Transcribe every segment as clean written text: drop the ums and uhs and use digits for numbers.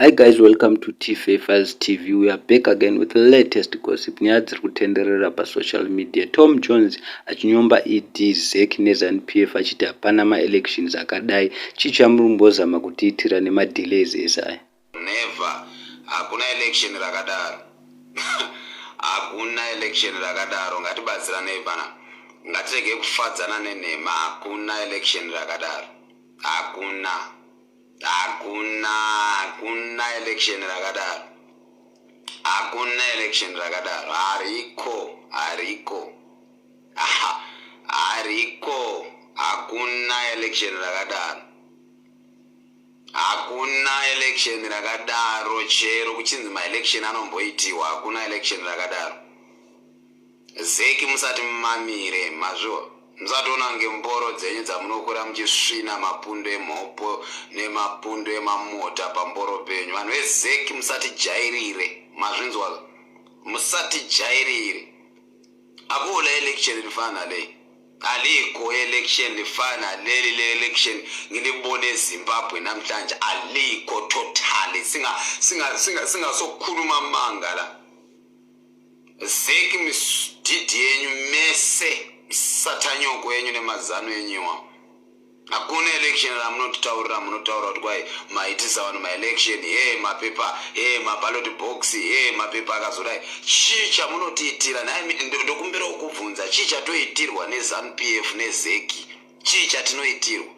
Hi guys, welcome to TFA Files TV. We are back again with the latest gossip. Nyaya dziri kutenderera pasocial media. Tom Jones achinyomba ED, ZEC neZANU PF achiti hapana maelections akadai. Chii chamurimbozama kutiitira nemadelays ese aya? Never. Hakuna election rakadaro. Hakuna election rakadaro. Ngatibatsiranei pana. Ngatirege kufadzana nenhema. Hakuna election rakadaro. Hakuna. Hakuna, hakuna election rakadaro. Hakuna election rakadaro. Hariko, hariko. Aha, hariko. Hakuna election rakadaro. Hakuna election rakadaro chero kuchinzi maelection anomboitiwa hakuna election rakadaro. Zeki musati mumamire mazvo musatoona kunge mboro dzenyu dzamunokura muchisvina mapundu emhopo nemapundu emamota pamboro penyu. Vanhu vezeki musatijairire mazvinzwa musatijairire. Akula election lifana le alikho election lifana leli le election ngilibone eZimbabwe namhlanje alikho totally singa singa singa singasokhuluma manga la. Zeki misdhidhi yenyu mese satanyoko yenyu nemazano enyu hakuna election ramunotitaurira munotaura kuti kwai maitisa vanhu maelection he mapepa he maballot box he mapepa akazodai chii chamunotiitira nhai ndokumbirawo kubvunza chii chatoitirwa nezanu p f nezeki chii chatinoitirwa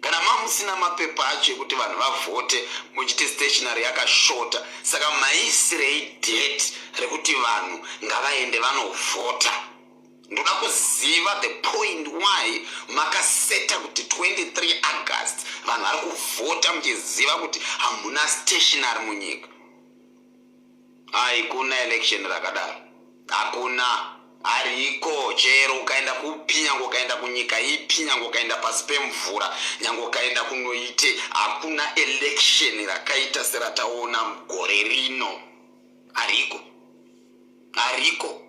Kana mamusina mapepa acho ekuti vanhu vavhote muchiti stationary yakashota saka maisirei date rekuti vanhu ngavaende vanovhota ndoda kuziva the point why makaseta kuti 23 August vanhu vari kuvhota muchiziva kuti hamuna stationary munyika. Haikuna election rakadaro hakuna hariko chero ukaenda kupi nyange ukaenda kunyika ipi nyange ukaenda pasi pemvura nyange ukaenda kunoite hakuna election rakaita serataona gore rino hariko hariko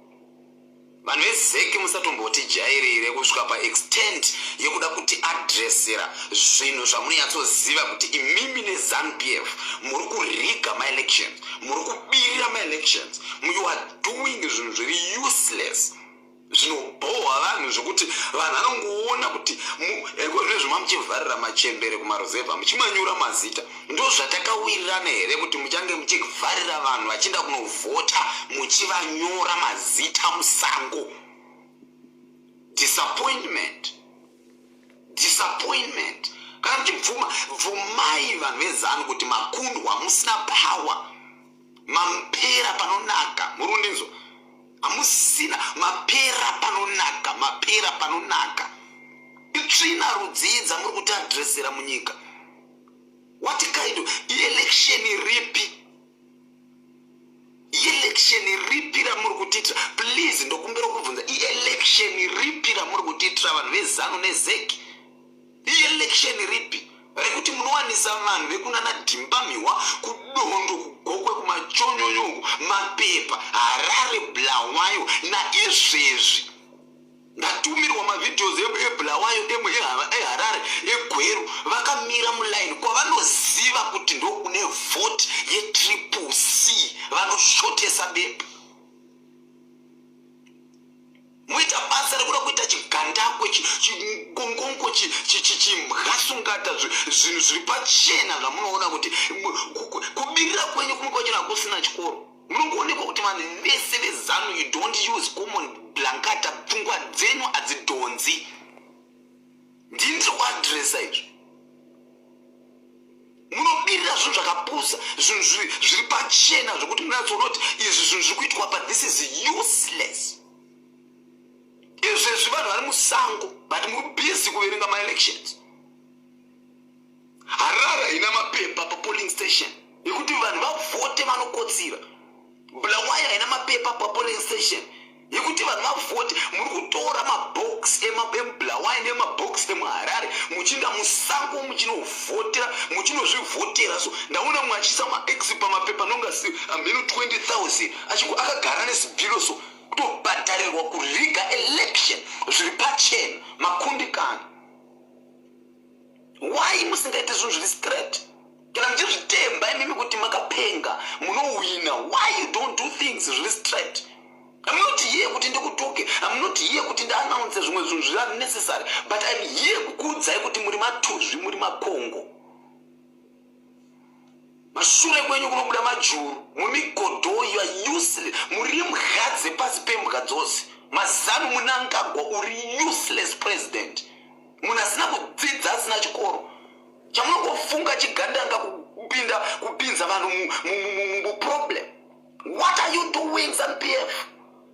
Vanhu veZec musatombotijairire kusvika paextent yekuda kuti addressera zvinhu zvamunonyatsoziva kuti imimi neZanu PF muri kuriga maelections, muri kubirira maelections, you are doing zvinhu zviri useless zvinobhohwa vanhu zvekuti vanhu vanongoona kuti eko zvinezvi mamuchivharira machembere kumaruzevha muchimanyura mazita Ndozvatakawirirana here kuti muchange muchivharira vanhu vachienda kunovhota muchivanyora mazita musango? Disappointment. Disappointment. Kana muchibvuma, bvumai vanhu veZanu kuti makundwa musina power. Mampera panonaka. Muri kundinzwa? Hamusina mapera panonaka, mapera panonaka. Itsvina rudzii dzamuri kutiadresera munyika? What kind of election ripi? Election ripi ramuri kutiitira? Please ndokumbira kubvunza election ripi ramuri kutiitira vanhu veZanu neZEC? Election ripi rekuti munowanisa vanhu vekunana Dhimbamhiwa kuDondo kuGokwe kumachonyonyo uku mapepa Harare Bulawayo naizvezvi Ndatumirwa mavideos eBulawayo eHarare eGweru vakamira muline kwavanoziva kuti ndokune vote yetriple C vanoshotesa bepa. Moita basa rekuda kuita chigandakwe chingongongo chimbwasungata zvinhu zviri pachena zvamunoona kuti kubirira kwenyu kumwe kwacho hakusina chikoro. Munongoonekwa kuti vanhu vese veZanu you don't use common blankata pfungwa dzenyu hadzidhonzi. Ndini ndiri kuadresa izvi. Munobirira zvinhu zvakapusa, zvinhu zviri pachena zvekuti munatsoona kuti izvi zvinhu zviri kuitwa pa this is useless. Izvezvi vanhu vari musango but muri busy kuverenga maelections. Harare haina mapepa papolling station ekuti vanhu vavhote vanokotsira. Bulawayo haina mapepa papolling station yekuti vanhu vavhote. Muri kutora mabox emubulawayo nemabox emuharare muchiinda musango muchinovhotera muchinozvivhotera. So ndaona mumwe achiisa max pamapepa nonga mheno 20,000 achingo akagara nezibhilo so kutobhadharirwa kuriga election zviri pachena makundikana. Why musingaite zvinhu zviri straight? Kana muchizvitemba imimi kuti makapenga, munowina, why you don't do things zviri straight? I'm not here kuti ndikutuke. I'm not here kuti ndiannounce zvimwe zvinhu zviri unnecessary, but I'm here kukuudzai kuti muri matuzvi, muri makongo. Mashure kwenyu kunobuda majuru mumigodho. You are useless. Muri mbwa dzepasi pembwa dzose, maZANU. Mnangagwa, uri useless president, munhu asina kudzidza, asina chikoro. Chamunongofunga chigandanga, kupinda kupinza vanhu muproblem. What are you doing, ZANU PF?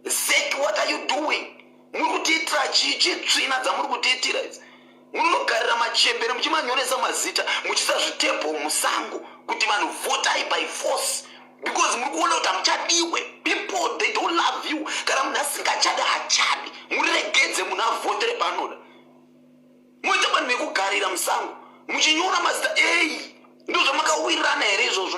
ZEC, what are you doing? Muri kutiitira chii? Chitsvina dzamuri kutiitira idzi. Munogarira machembere, muchimanyoresa mazita, muchiisa zvitepo musango kuti vanhu votai by force, because muri kuona kuti hamuchadiwe. People, they don't love you. Kana munhu asingachadi, hachadi. Muregedze munhu avhotere paanoda. Moita vanhu vekugarira musango muchinyora mazita. Ei, ndo zvamakawirirana here izvozvo?